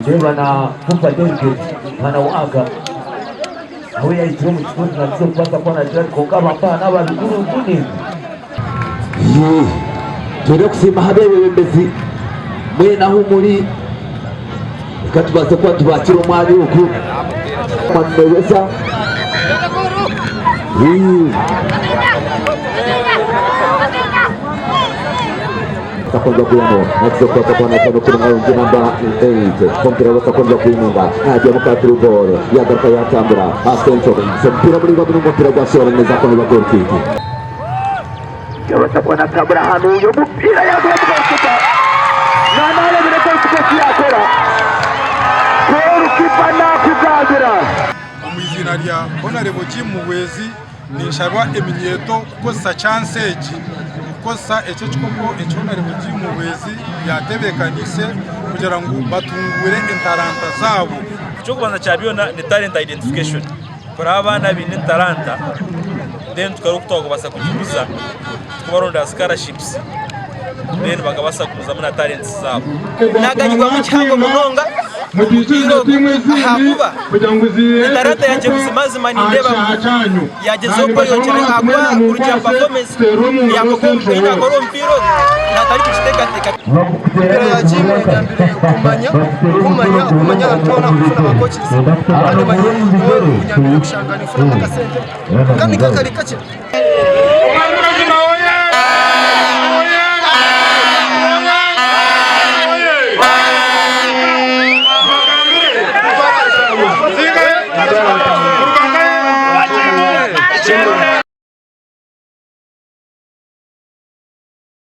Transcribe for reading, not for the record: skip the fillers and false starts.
Ndeeba na Fufa David mwana wa Aga nawe yahikire omu kifo eki nakiija kubaasa kuba nagira ati kwonka aba mpaha n'aba bikuru nkuni. Twine kusiima aha abeebembezi mwena ahu muri reka tubaase kuba nitubaakira omwanya ogu Maneweza. Takonza kuyamo nakiza kukwata kwa natano kuri mwayongi namba 8 kompira batakonza kuyinunga najya mukaturu ball yagaruka yatambura asento omupira muringwa munonga omupira gwashora neza konza goal kick Yabasa kuba natambura hanu uyo mupira yagura goalkeeper nanarebire goalkeeper eki yakora goalkeeper nakugambira. Omu iziina rya Honarebo Jim Muhwezi, ninshaba eminyeeto kukozesa chance egi kukozesa eki ekikopo eki Honarebo Jim Muhwezi yaatebeekaniise kugira ngu batunguure entaranta zaabo. Eky'okubanza kya byona ni talent identification, kureba abaana abaine entaranta then tukareba oku twakubaasa kugiguza tukabarondera scholarships then bakabaasa kugumizamu na talents zaabo. Naganyirwamu kihango munonga omupiira ogu ahakuba etaranta yangye buzimazima nindeeba ngu yagyezaho kweyongyera ahakuba kurugiirira aha performance ei nakora omu mupiira ogu natarikukiteekateeka. Emipiira ya jiimu enyambire kumanya kumanya kumanya ahantu hoona kufuna ba coaches kandi manyire nyowe kunyambire kushanga ninfunamu akasente kandi kakari kakye.